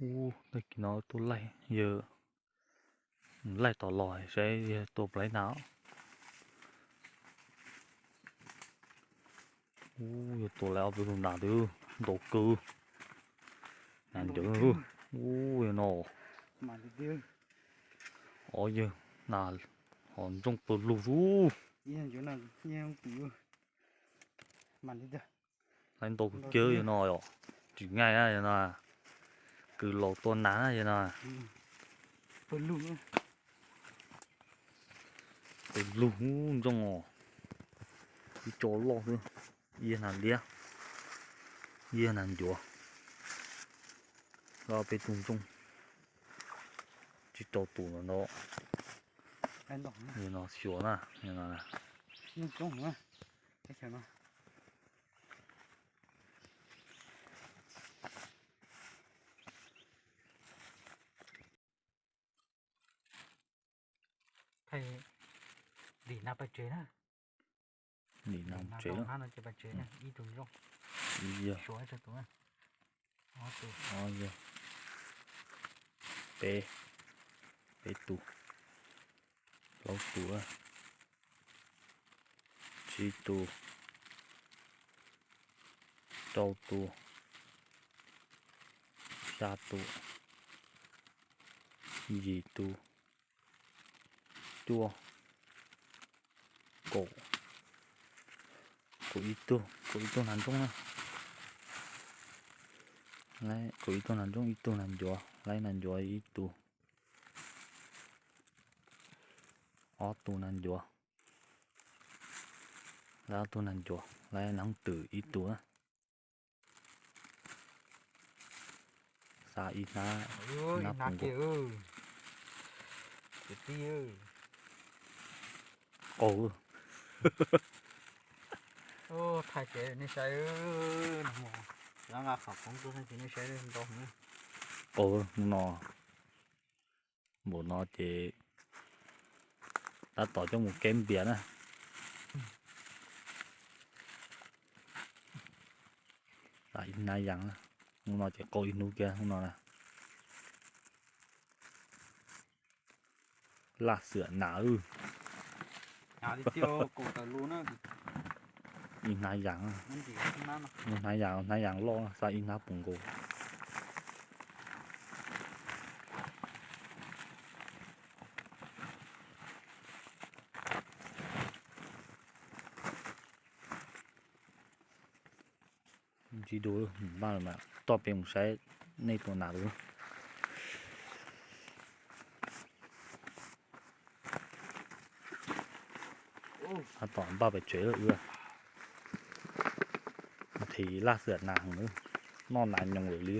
Ub, tag kis no tuaj laij, yawg laij tom los saib yawg tua plaub na. Ub, yawg tua lawm ob peb tug nas twb ntau kawg. Nas ncuav. Ub, yawg no. Ob yawg nas ho ntsooj pawg lug xwb. Lawv ntau kawg kiag yawg no yom. Tsis nqaij na yawg no. Kwv laus tua nas na yawg no. Pawg lug ntsooj os. Ib co loj xwb. Ib yawg nas liab, ib yawg nas ncuav, ob peb tug ntsooj. Tsib rau tus no ntau. Yawg no xyuas na, yawg no. Dim nas pais tsev na. Dim nas tsev no ces pais tsev na, ib tug ntsooj. Ib yawg. Suav ib tug na. Ob yawg. Peb, peb tus, plaub tus, tsib tus, rau tus, xya tus, yim tus, cuaj, kaum, kaum ib tug, kaum ib tug nas ntsooj na. Kaum ib tug nas ntsooj, ib tug nas ncuav, laib nas ncuav ib tug, ob tug nas ncuav, laib ob tug nas ncuav, laib nas hooj twm ib tug na. Xa ib hnab, hnab pus nkaus. Qaug. Thaij ces nej saib, nqa qhov khoom tuaj thaij ces nej saib ntau. Qaug no. Npaum no ces tab tom coj mus keb npias na. Xa ib hnab yas, hnub no ces qaug ib hnub kiag hnub no na. Laj xwm nas. Ib hnab yas, hnab yas, hnab yas loj, xa ib hnab pus nkaus. Ntsis dua, mus npaj lawm mas toj pem mus saib nej tua nas lawm. Tab tom npaj pem tsev lawm. Nqhis laj xwm nas heev, noj nas nyoos lawm li.